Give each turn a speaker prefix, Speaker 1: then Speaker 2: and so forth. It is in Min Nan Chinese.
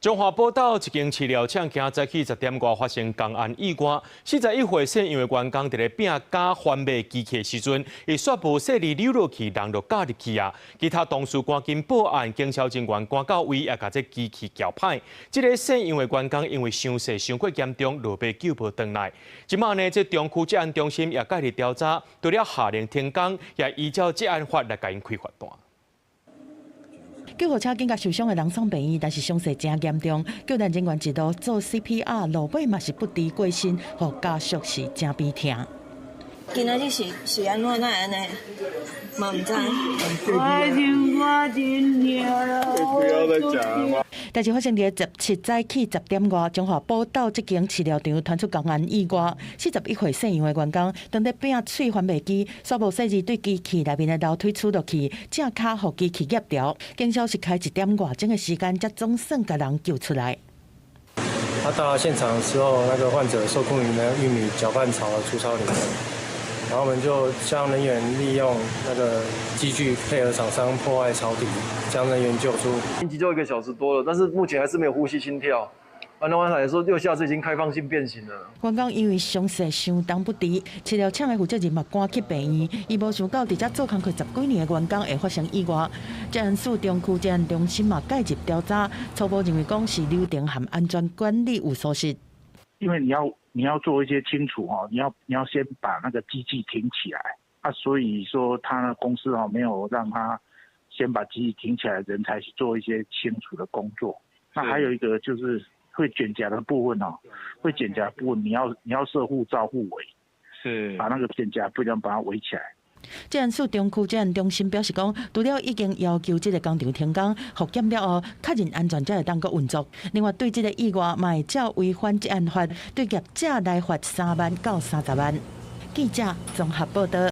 Speaker 1: 中華寶斗一間飼料廠今早起10點外發生工安意外，41歲姓楊的員工佇咧拚膠翻賣機器的時陣，伊煞無細膩溜落去，人就咬入去啊！其他同事趕緊報案，警消人員趕到位，也共這機器撬歹。這个姓楊的員工因為傷勢傷過嚴重，落尾救無轉來。這馬呢，這中區職安中心也介入調查，除了下令停工，也依照職安法來共𪜶開罰單。
Speaker 2: 救護車緊共受傷的人送病院，但是傷勢誠嚴重，救援人員一路做 CPR，落尾嘛是不治過身，予家屬是誠悲痛。
Speaker 3: 今仔日是按怎，哪會按呢？嘛毋知。
Speaker 4: 我真
Speaker 5: 不要再講了。
Speaker 2: 代誌發生佇17早起10點外，中華寶斗這間飼料場傳出工安意外，41歲姓楊的員工當咧拚喙翻賣機，煞無細膩對機器內面的樓梯躝落去，正跤予機器夾著。警消是開1點外鐘的時間，才總算共人救出來。
Speaker 6: 他到達現場的時候，那個患者受困於那個玉米攪拌槽的粗糙裡面，然後我們就將人員利用那個機具配合廠商破壞槽底，將人員救出。
Speaker 7: 急救1個小時多了，但是目前還是沒有呼吸心跳。按剛才來說，右下肢已經開放性變形了。
Speaker 2: 員工因為傷勢相當不治，飼料廠的負責人嘛趕去病院。伊無想到佇遮做工課十幾年的員工會發生意外。職安署中區職安中心嘛介入調查，初步認為講是流程和安全管理有疏失。
Speaker 8: 因為你要做一些清除哦，你要先把那個機器停起來啊，所以說他的公司哦沒有讓他先把機器停起來，人才去做一些清除的工作。那還有一個就是會捲夾的部分哦，會捲夾部分你要設護罩護圍，把那個捲夾不能把它圍起來。
Speaker 2: 職安署中區職安中心表示講，除了已經要求這個工廠停工復檢了後，確認安全才會當閣運作。另外，對這個意外嘛會照違反職安法，對業者來罰3萬到30萬。記者綜合報道。